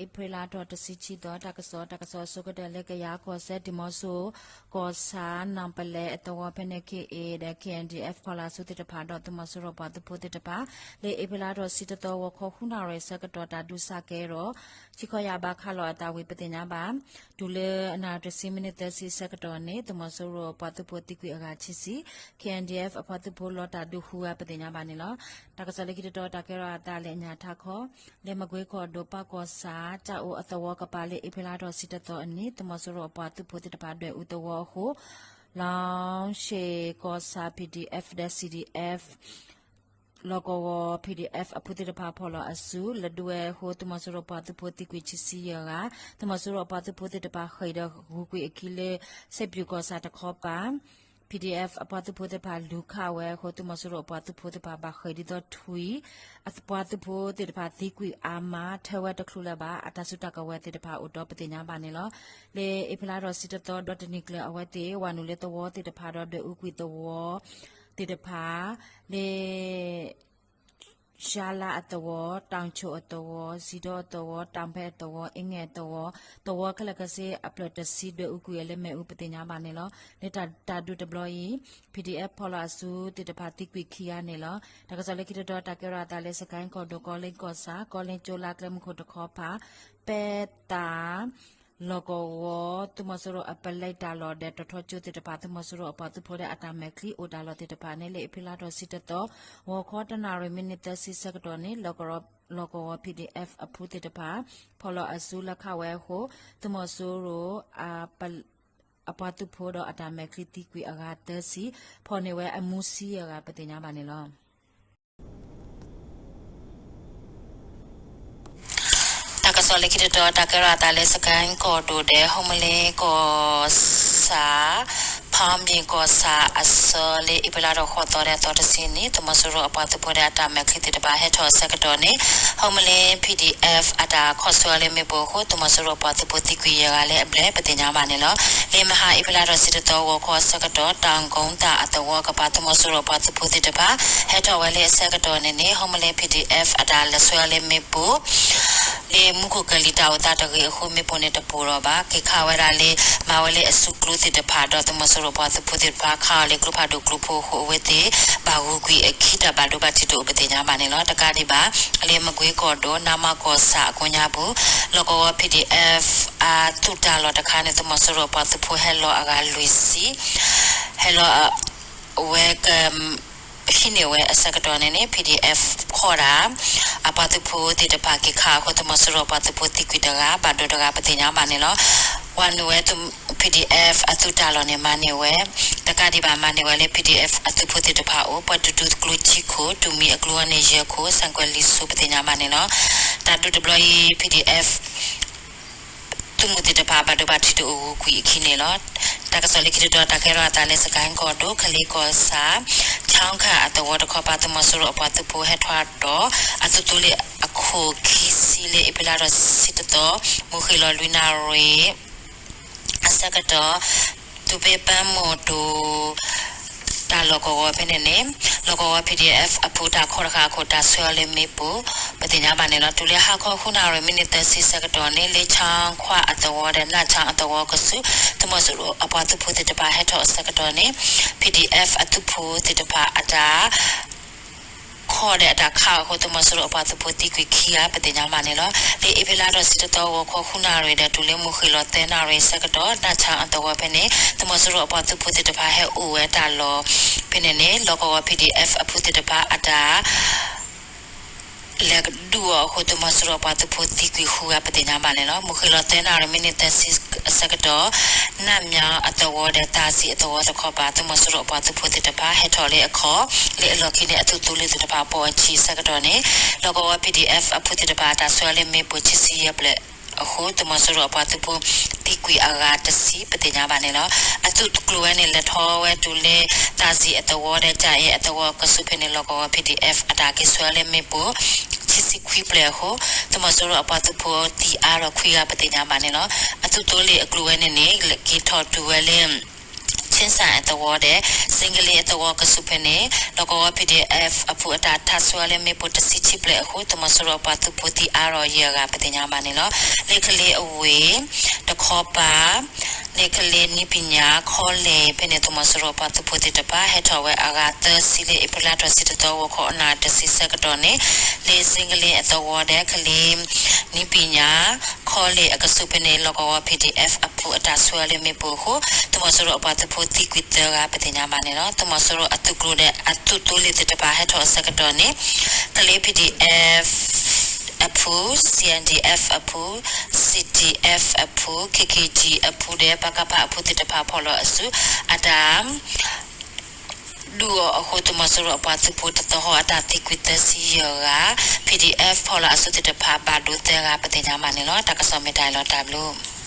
အ့ဖြ့လါထီၣ်တဆံခံသီ တၢ်ကစီၣ်, တၢ်ကစီၣ်အဆိကတၢၢ်လၢကယၤကီၢ်စဲၣ် ဒံၣ်မီၤစိရိၤကီၢ်ဆၣ် နၢ်ပလဲၣ်အသဝီဖဲန့ၣ် ခ့ၣ်အ့ၣ်ဒီး ခ့ၣ်အဲၣ်ဒီအ့ၣ် ဖီၣ်လီၤအစုသ့ၣ်တဖၣ်ဒီးသုးမီၤစိရိၤအပှၤသုးဖိသ့ၣ်တဖၣ် လၢအ့ဖြ့လါထီၣ်တဆံတသီ ဂီၤခီဃုနၣ်ရံၣ်ဆၢကတီၢ် တၢ်ဒုးစးကဲထီၣ် ဆံခီယၢ်ဘးခးလီၤအသးဝံၤ ပသ့ၣ်ညါဘၣ် တုၤလၢအနၣ်ရံၣ်တဆံ မံးနံးသၢဆံဆၢကတီၢ်န့ၣ် သုးမီၤစိရိၤအပှၤသုးဖိသံကွံာ်အဂၤခံဆံ, ခ့ၣ်အဲၣ်ဒီအ့ၣ် အပှၤသုးဖိလီၤတၢ်ဒုးဃုဂၤ ပသ့ၣ်ညါဘၣ်န့ၣ်လီၤ. တၢ်ကစီၣ်လၢခံတတီၤ တၢ်ကဲထီၣ်အသးလၢအညၣ်ထးခီ လၢမကွ့ကီၢ်ဒိၣ် ပၢ်ကီၢ်ဆၣ် တၢ်အိၣ်အသဝီကပၤ လၢအ့ဖြ့လါထီၣ်တဆံတသီအနံၤ သုးမီၤစိရိၤအပှၤသုးဖိသ့ၣ်တဖၣ် ဒွဲၣ်အူသဝီအဃိ လီၤရှ့ၣ်ကီၢ်ဆၣ် ပီၣ်ဒံၣ်အဲၣ်ၣ် ဒီး စံၣ်ဒံၣ်အဲၣ်ၣ် လီၢ်ကဝီၤ ပီၣ်ဒံၣ်အဲၣ်ၣ် အဖုသ့ၣ်တဖၣ်ဖီၣ်လီၤအစု လၢဒွဲၣ်အဃိ သုးမီၤစိရိၤအပှၤသုးဖိသံကွံာ်ခံဆံယဲၢ်ဂၤ, သုးမီၤစိရိၤအပှၤသုးဖိသ့ၣ်တဖၣ်ဃ့ၢ်ဒီးဂုၤကွံာ်အခံလၢ စဲးပၠူၣ်ကီၢ်ဆၣ်တခီပၤ ပီၣ်ဒံၣ်အဲၣ်ၣ် အပှၤသုးဖိသ့ၣ်တဖၣ်လူၤခးဝဲအဃိ သုးမီၤစိရိၤအပှၤသုးဖိသ့ၣ်တဖၣ်ဘၣ်ဃ့ၢ်ဒ်သိးထွံၣ်, အပှၤသုးဖိသ့ၣ်တဖၣ်သံကွံာ်အါမး ထၢဝဲတချုးလၢၤဘၣ် အတၢ်စုတၢ်ကဝဲၤသ့ၣ်တဖၣ်အိၣ်ဒီး ပသ့ၣ်ညါဘၣ်န့ၣ်လီၤ. လၢအ့ဖြ့လါထီၣ်တဆံတသီ ဒီတနံၤကျၢၤအဝဲသ့ၣ် ဝၤနုာ်လၢသဝီသ့ၣ်တဖၣ်ဒီးဒွဲၣ်အူကွံာ်သဝီသ့ၣ်တဖၣ် လၢ ယါလါအသဝီ, တၢ်ဆိၣ်အသဝီ, စံးဒီအသဝီ, တၢ်ဖဲအသဝီ, အ့ငဲၢ်အသဝီ, သဝီခဲလၢာ်ခဲဆ့အဖျၢၣ်တဆံ ဒွဲၣ်အူကွံာ်အီၤလၢမ့ၣ်အူ ပသ့ၣ်ညါဘၣ်န့ၣ်လီၤ. လၢတၢ်ဒုးတဘျီအံၤ ပီၣ်ဒံၣ်အဲၣ်ၣ် ဖီၣ်လီၤအစုသ့ၣ်တဖၣ်သံကွံာ်ခံဂၤန့ၣ်လီၤ. တၢ်ကစီၣ်လၢခံတတီၤ တၢ်ကဲထီၣ်အသးလၢ စကဲၣ်ကီၢ်ဒိၣ် ကီလ့ကီၢ်ဆၣ် ကီလ့ကၠိလါကျဲမုၢ်ခိၣ်တခီပၤ ပဲတၢ် လီၢ်ကဝီၤ သုးမီၤစိရိၤအပလဲတၢ်လီၢ်ဒီး တထီကၠိသ့ၣ်တဖၣ် သုးမီၤစိရိၤအပှၤသုးဖိဒီးအတၢ်မဲာ်ချံအိၣ်တၢ်လီၢ်သ့ၣ်တဖၣ်န့ၣ် လၢအ့ဖြ့လါထီၣ်တဆံတသီ ဂီၤခီတနၣ်ရံၣ် မံးနံးသၢဆံဆၢကတီၢ်န့ၣ် လီၢ်ကဝီၤ ပီၣ်ဒံၣ်အဲၣ်ၣ် အဖုသ့ၣ်တဖၣ် ဖီၣ်လီၤအစုလီၤခးဝဲအဃိ သုးမီၤစိရိၤ အပှၤသုးဖိဒီးအတၢ်မဲာ်ချံသံကွံာ်အဂၤသၢဆံ, ဖီၣ်န့ၢ်ဝဲအမူဆံအဂၤ ပသ့ၣ်ညါဘၣ်န့ၣ်လီၤ. တၢ်ကစီၣ်လၢခံတတီၤ တၢ်ကဲထီၣ်အသးလၢ စကဲၣ်ကီၢ်ဒိၣ်ဒီး ဟီၣ်မလ့ကီၢ်ဆၣ် ဖၣ်မံၣ်ကီၢ်ဆၣ်အဆၢ လၢအ့ဖြ့လါထီၣ်ဃိးသီဒီးသီတဆံနံၤ သုးမီၤစိရိၤအပှၤသုးဖိဒီးအတၢ်မဲာ်ချံသ့ၣ်တဖၣ်ဟဲထီၣ်အဆၢကတီၢ်န့ၣ် ဟီၣ်မလ့ ပီၣ်ဒံၣ်အဲၣ်ၣ် အတၢ်ခီၣ်ဆၢလၢမ့ၣ်ပိၢ်အဃိ သုးမီၤစိရိၤအပှၤသုးဖိသံကွံာ်ယဲၢ်ဂၤလၢအဘျဲၣ် ပသ့ၣ်ညါဘၣ်န့ၣ်လီၤ. လၢမဟါအ့ဖြ့လါထီၣ်တဆံတသီ ဂီၤခီအဆၢကတီၢ် တၢ်ကိတၢ်အသဝီကပၤ သုးမီၤစိရိၤအပှၤသုးဖိသ့ၣ်တဖၣ် ဟဲထီၣ်ဝဲလၢအဆၢကတီၢ်န့ၣ်န့ၣ် ဟီၣ်မလ့ ပီၣ်ဒံၣ်အဲၣ်ၣ် အတၢ်လဲၤဆှၢလၢမ့ၣ်ပိၢ် လၢမူခိၣ်ကလံၤတၢ်အိၣ်သးတဂ့ၤအဃိ မ့ၣ်ပိၢ်န့ၣ်တပိၢ်ထီၣ်ဘၣ်. က့ၤခးဝဲဒၣ်လၢ မၤဝဲလၢအစုကျိသ့ၣ်တဖၣ်ဒီး သုးမီၤစိရိၤအပှၤသုးဖိသ့ၣ်တဖၣ် ခးအီၤလၢကျိဖးဒိၣ်ကျိဖိအဃိ အဝဲသ့ၣ်ဘၣ်ဂုၤကွံာ်အခံ တၢ်ဘၣ်ဒိဘၣ်ထံးတအိၣ် ပသ့ၣ်ညါဘၣ်န့ၣ်လီၤ. တကးဒံးဘၣ် လၢမကွ့ကီၢ်ဒိၣ် နါမးကီၢ်ဆၣ်အကိးညါပူၤ လီၢ်ကဝီၤ ပီၣ်ဒံၣ်အဲၣ်ၣ်ၣ် အသုးတၢ်လီၢ်တခါန့ၣ် သုးမီၤစိရိၤအပှၤသုးဖိဟဲလီၤအဂၤလွံၢ်ဆံ ဟဲလီၤ ဝဲက ဟံးန့ၢ်ဝဲအဆၢကတီၢ်န့ၣ်န့ၣ် ပီၣ်ဒံၣ်အဲၣ်ၣ် ခီၣ်တၢ် အပှၤသုးဖိသ့ၣ်တဖၣ်က့ၤခးအဃိ သုးမီၤစိရိၤအပှၤသုးဖိသံကွံာ်တဂၤ ဘၣ်ဒိတဂၤ ပသ့ၣ်ညါဘၣ်န့ၣ်လီၤ. ဝၤနုာ်ဝဲ ပီၣ်ဒံၣ်အဲၣ်ၣ် အသုးတၢ်လီၢ်န့ၣ် မၤန့ၢ်ဝဲ တကးဒံးဘၣ် မၤန့ၢ်ဝဲလၢ ပီၣ်ဒံၣ်အဲၣ်ၣ် အသုးဖိသ့ၣ်တဖၣ်အအိၣ် ပှၤဒုးဒုးကျိဆံခိၣ် တုၤမံၤအကျိဝဲန့ၣ်ယဲၢ်ခိၣ် စၣ်ကွဲၤလံစိ ပသ့ၣ်ညါဘၣ်န့ၣ်လီၤ. တၢ်ဒုးတဘျီအံၤ ပီၣ်ဒံၣ်အဲၣ်ၣ် သုးမုၢ်သ့ၣ်တဖၣ် ဘၣ်ဒိဘၣ်ထံးတအိၣ် ဂုၤကွံာ်အခံန့ၣ်လီၤ. တၢ်ကစီၣ်လၢခံတတီၤ တၢ်ကဲထီၣ်အသးလၢ စကဲၣ်ကီၢ်ဒိၣ် ကလ့ကီၢ်ဆၣ် ခၠီခၣ်အသဝီတခီပၤ သုးမီၤစိရိၤအပှၤသုးဖိဟဲထီၣ်ဒီး အသုးသိလ့ၣ်အခိၣ်ခံဆံ လၢအ့ဖြ့လါထီၣ်တဆံတသီ မုၢ်ဃ့ၢ်လီၤလွံၢ်နၣ်ရံၣ် အဆၢကတီၢ် သုးပ့ပၢ်မိၢ်တိၤ တၢ်လီၢ်ကဝီၤဖဲန့ၣ်န့ၣ် လီၢ်ကဝီၤ ပီၣ်ဒံၣ်အဲၣ်ၣ် အဖုတၢ်ခီၣ်တဃာ်အခိၣ် တၢ်ဆှၢအီၤလၢမ့ၣ်ပိၢ် ပသ့ၣ်ညါဘၣ်န့ၣ်လီၤ. တုၤလၢဟါခီဃုနၣ်ရံၣ် မံးနံးသၢဆံဆၢကတီၢ်န့ၣ် လၢခၠီခွၣ်အသဝီဒီး နၢ်ခၠီအသဝီကဆူး သုးမီၤစိရိၤအပှၤသုးဖိသ့ၣ်တဖၣ် ဟဲထီၣ်အဆၢကတီၢ်န့ၣ် ပီၣ်ဒံၣ်အဲၣ်ၣ် အသုးဖိသ့ၣ်တဖၣ်အတၢ် ခီၣ်ဒီးအတၢ်ခးအဃိ သုးမီၤစိရိၤအပှၤသုးဖိသံကွံာ်ခံဂၤ ပသ့ၣ်ညါဘၣ်န့ၣ်လီၤ. လၢအ့ဖြ့လါထီၣ်တဆံတသီ ဂီၤခီဃုနၣ်ရံၣ်ဒီး တုၤလၢမုၢ်ဃ့ၢ်လီၤသၢနၣ်ရံၣ်ဆၢကတီၢ် နၢ်ခၠီအသဝီဖဲန့ၣ် သုးမီၤစိရိၤအပှၤသုးဖိသ့ၣ်တဖၣ်ဟဲအိၣ်ဝဲတၢ်လီၢ်ဖဲန့ၣ်န့ၣ် လီၢ်ကဝီၤ ပီၣ်ဒံၣ်အဲၣ်ၣ် အဖုသ့ၣ်တဖၣ်အတၢ် လဲၤဒုးအီၤအဃိ သုးမီၤစိရိၤအပှၤသုးဖိသံကွံာ်ဃုဂၤ ပသ့ၣ်ညါဘၣ်န့ၣ်လီၤ. မုၢ်ဃ့ၢ်လီၤသၢနၣ်ရံၣ် မံးနံးသၢဆံအဆၢကတီၢ် နၢ်မၠီအသဝီဒီး သးစံၣ်အသဝီတခီပၤ သုးမီၤစိရိၤအပှၤသုးဖိသ့ၣ်တဖၣ် ဟဲထီၣ်လၢအခီၣ် လၢအလီၢ်ခံန့ၣ် အသုးသိလ့ၣ်သ့ၣ်တဖၣ် ပိာ်အဆံးအဆၢကတီၢ်န့ၣ် လီၢ်ကဝီၤ ပီၣ်ဒံၣ်အဲၣ်ၣ် အဖုသ့ၣ်တဖၣ် တၢ်ဆှၢလၢမ့ၣ်ပိၢ် ခံဆံယဲၢ်ဖျၢၣ်အဃိ သုးမီၤစိရိၤအပှၤသုးဖိသံကွံာ်အဂၤတဆံ ပသ့ၣ်ညါဘၣ်န့ၣ်လီၤ. အသုးကျိၤဝဲန့ၣ် လဲၤထီၣ်ဝဲတုၤလၢ သးစံၣ်အသဝီဒီး ကၠၤအ့အသဝီကဆူးဖဲန့ၣ် လီၢ်ကဝီၤ ပီၣ်ဒံၣ်အဲၣ်ၣ် အတၢ်က့ၤဆှၢလၢမ့ၣ်ပိၢ် ခံဆံခွံဖျၢၣ်အဃိ သုးမီၤစိရိၤအပှၤသုးဖိသံအါထီၣ်ခွံဂၤ ပသ့ၣ်ညါဘၣ်န့ၣ်လီၤ. အသုးသိလ့ၣ်အကျိၤဝဲန့ၣ်န့ၣ် က့ၤထီၣ်တုၤဝဲလၢ ကၠ ထ့စၣ်အသဝီဒီး စ့ကလ့အသဝီကစူၢ်ဖဲန့ၣ် လီၢ်ကဝီၤ ပီၣ်ဒံၣ်အဲၣ်ဖျၢၣ်အပူၤ အတၢ်ထးဆူအီၤလၢမ့ၣ်ပိၢ်တဆံခံဖျၢၣ်အဃိ သုးမီၤစိရိၤအပှၤသုးဖိသံအါထီၣ်ယဲၢ်ဂၤပသ့ၣ်ညါဘၣ်န့ၣ်လီၤ. လ့ၣ်ကလ့အဝ့ၢ် တခီပၤ လ့ၣ်ကလ့နံၣ်ပၠၣ် ခီလ့ၣ်ဖဲန့ၣ် သုးမီၤစိရိၤအပှၤသုးဖိသ့ၣ်တဖၣ် ဟဲထီၣ်ဝဲအဂၤသၢဆံလၢ အ့ဖြ့လါထီၣ်တဆံတသီ ဂီၤခီအနၣ်ရံၣ်တဆံဆၢကတီၢ်န့ၣ် လၢစ့ကလ့အသဝီဒီး ကလ့ၣ်နံၣ်ပၠၣ် ခီလ့ၣ်အကစူၢ်ဖဲန့ၣ် လီၢ်ကဝီၤ ပီၣ်ဒံၣ်အဲၣ်ဖျၢၣ်အပူၤ အတၢ်ဆူအီၤလၢမ့ၣ်ပိၢ်အဃိ သုးမီၤစိရိၤအပှၤသုးဖိသံကွံာ်သၢဂၤပသ့ၣ်ညါဘၣ်န့ၣ်လီၤ. သုးမီၤစိရိၤအသုးကျိၤဒီးအသုးသိလ့ၣ်သ့ၣ်တဖၣ်ဟဲထီၣ်အဆၢကတီၢ်န့ၣ် ကလ့ၣ် ပီၣ်ဒံၣ်အဲၣ်ဖျၢၣ်အပူၤ CNDF အပူၤ CDF အပူၤ KKG အပူၤဒီး ပကဖ အပူၤသ့ၣ်တဖၣ်ဖီၣ်လီၤအစု အတၢ် ဒုးအီၤအဃိ သုးမီၤစိရိၤအပှၤသုးဖိတသီဟီ အတၢ်သံကွံာ်သၢဆံယဲၢ်ဂၤ PDF ဖီၣ်လီၤအစုသ့ၣ်တဖၣ်ဘၣ်ဒိသၢဂၤပသ့ၣ်ညါဘၣ်န့ၣ်လီၤ. တၢ်ကစီၣ်မ့ၢ်တၢ်အံၤလီၤ တၢ်ဘျုး